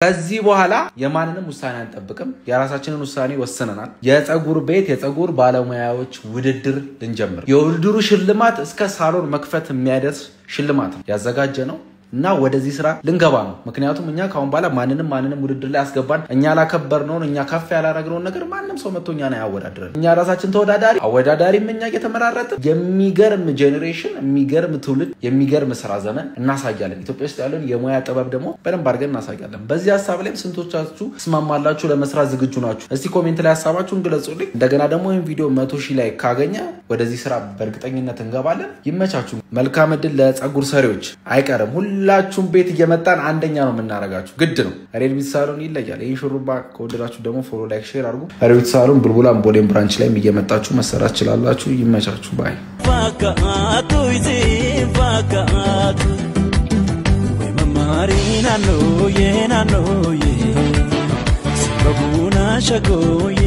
ከዚህ በኋላ የማንንም ውሳኔ አንጠብቅም። የራሳችንን ውሳኔ ወስነናል። የፀጉር ቤት የፀጉር ባለሙያዎች ውድድር ልንጀምር። የውድድሩ ሽልማት እስከ ሳሎን መክፈት የሚያደርስ ሽልማት ነው ያዘጋጀ ነው እና ወደዚህ ስራ ልንገባ ነው። ምክንያቱም እኛ ከአሁን በኋላ ማንንም ውድድር ላይ አስገባን፣ እኛ ላከበርነውን፣ እኛ ከፍ ያላረግነውን ነገር ማንም ሰው መጥቶ እኛን አያወዳድረን። እኛ ራሳችን ተወዳዳሪ አወዳዳሪም እኛ እየተመራረጥን የሚገርም ጄኔሬሽን፣ የሚገርም ትውልድ፣ የሚገርም ስራ ዘመን እናሳያለን። ኢትዮጵያ ውስጥ ያለውን የሙያ ጥበብ ደግሞ በደንብ አድርገን እናሳያለን። በዚህ ሀሳብ ላይም ስንቶቻችሁ ትስማማላችሁ? ለመስራት ዝግጁ ናችሁ? እስቲ ኮሜንት ላይ ሀሳባችሁን ግለጹልኝ። እንደገና ደግሞ ይህን ቪዲዮ 100,000 ላይ ካገኘ ወደዚህ ስራ በእርግጠኝነት እንገባለን። ይመቻችሁ። መልካም እድል ለፀጉር ሰሪዎች። አይቀርም፣ ሁላችሁም ቤት እየመጣን አንደኛ ነው የምናደርጋችሁ፣ ግድ ነው። ሬድ ቢት ሳሎን ይለያል። ይህን ሹሩባ ከወደዳችሁ ደግሞ ፎሎ፣ ላይክ፣ ሼር አድርጉ። ሬድ ቢት ሳሎን ቡልቡላም ቦሌም ብራንች ላይም እየመጣችሁ መሰራት ትችላላችሁ። ይመቻችሁ። ባይ Fakkaatu isin fakkaatu ወይ መማሪ ናኖዬ ናኖዬ ሲበቡና ሸጎዬ።